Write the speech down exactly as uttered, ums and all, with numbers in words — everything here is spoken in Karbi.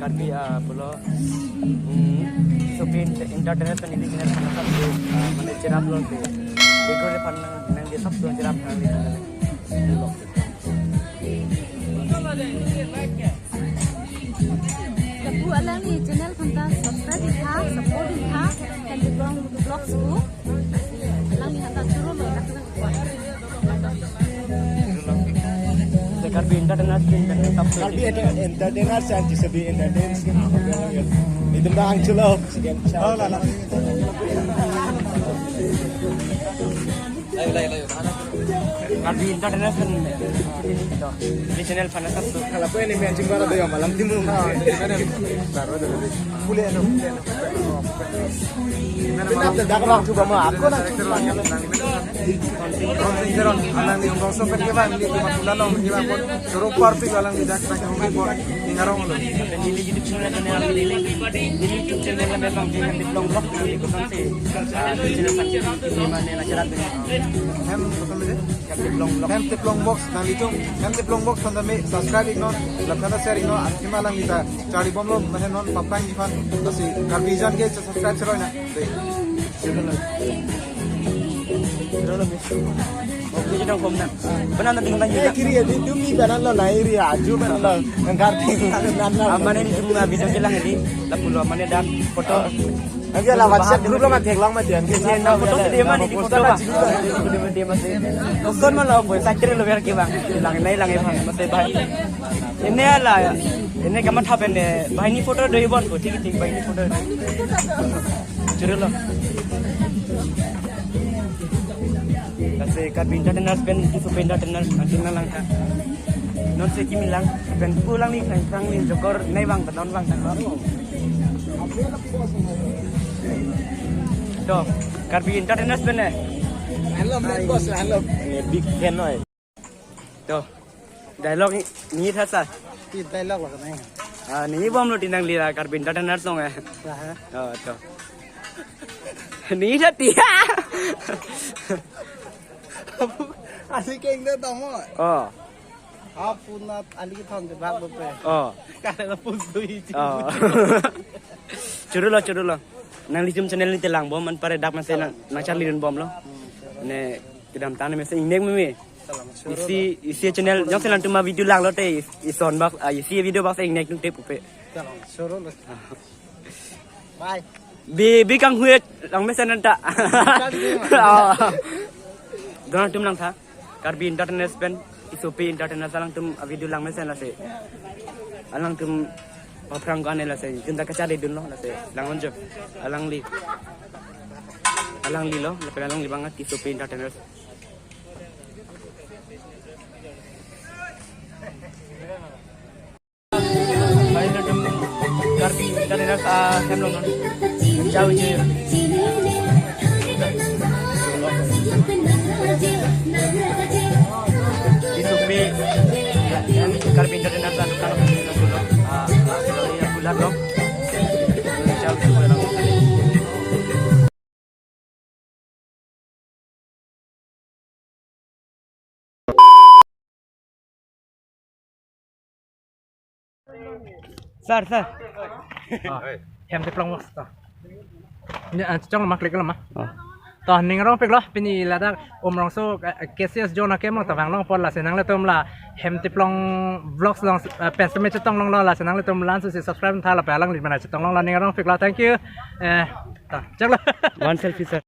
Karbi, ah, pulo, hmm, Sopi Ent-, Entertainers pen neli channel aphan asap, ah, mane cherap lo te. Bego le aphan nang, nangli asap tu cherap nangli. Lapu alangli channel aphan ta subscribe ik tha, support ik tha, Hem Teplong Vlogs pu. Alangli aphan ta choro lo, dak dak. Karbi Entertainers, Entertainers, Karbi Enter-, Entertainers and Sopi Entertainers. Itum dak angchulo. Oh, la, la. Karbi Entertainers kan, eh, ini channel aphan asap tu. Kalau apa ini main cingkara tu ya malam timu. Ah, ini kan yang baru ada tadi. Pule ano, pule ano. Pinap dak rang chuba ma, ako nang chuba. Alangli Umrongso pen kevang, neli tu Matula along kevang pon. Choro parpik alangli dak dak kevang pon. Ning arong lo. Neli YouTube channel, neli, neli YouTube channel kami bang, Hem Teplong Vlog, neli kosonsi, ah, channel aphan, mane nangcherap. Hem, kosonsi? Hem Teplong Vlog. Hem Teplong Vlogs, nanglitum Hem Teplong Vlogs aphan tame subscribe iknon, lapen share iknon, athema alangli ta charlibomlo, mane non paphrangji aphan, lasi Karbi jan ke subscribe cheroi na. Choro lo. Choro lo, miss. Oke, kita home na. Pernah nanti kita Eh, kiri ya, di dumi kanan lo, nairi ya, aju kanan lo. Angkat tinggi kanan lo. Aman ini cuma video kelang ini. Lapu lo aman ini dan foto. Nanti ala WhatsApp group lo, mati lang mati. Nanti Iya, na foto dia mana di foto, Bang? Dia masih. Bukan malah apa, saya kira lo biar ke, Bang. Lang, nahi lang, Bang. Masih, Bang. Ini ala ya. Ini kamat hap ini. Bang, ini foto doi bon, foto, tik, tik, Bang, ini foto. Choro lo. Lasi Karbi Entertainers pen, Sopi Entertainers, nanti na lang tha. Non si kimi lang, pen pulang ni, sang, sang ni, jokor, nahi bang, beton bang, tang bang. To, Karbi Entertainers pen eh. Hello, main boss, hello. Eh, big fan noi. To, dialogue ni, ni tha sa. Ki dialogue lo kanai. Ah, ni bom lo tinang lira Karbi Entertainers along eh. Ya, ya. Oh, to. Ni tha tia. Asik keng de tamo. Oh. Apunat ali thon de bak dope. Oh. Kare la pus dui. Oh. Choro lo, choro lo. Nanglitum channel ni telang bom, anpar dak masi nang, nangcharlidun bomlo. Ne kedamtang ne masi ingnek meme. Isi, isi channel, jongsi nangtum avideo langlo te, ison bak, ah, isi video bak ingnek nung te pupe. Choro lo. Bye. Bi, bi kanghuet, lang mesen nanta. Kali ni, Bang. Oh. Donang tum lang tha. Karbi Entertainers pen, Sopi Entertainers alangtum avideo lang mesen lasi. Alangtum paphrang ko-an lasi. Itum ta kacharlidunlo lasi. Lang onjo. Alangli. Alangli lo, lapen alangli bang Sopi Entertainers. Karbi Entertainers, ah, hem along non. Jauh je. Di Sopi, ya, em, Karbi Entertainers, ah, dukan, ah, ah, ya, bulan dong. Jauh je, bulan dong. Sir, sir. Oh, Hem Teplong Vlogs. Oh. Ini, ah, cong lo ma, klik lo ma. Oh. To, ning arongpik lo, pini ladak Umrongso, eh, K C S zone ahem along ta vang long apot lasi nanglitum la Hem Teplong Vlogs along, eh, page tame chetong longlo lasi nanglitum lansu si subscribe tha lapen alangli mena chetong longlo, ning arongpik lo, thank you. Eh, to, chak lo. One selfie, sir.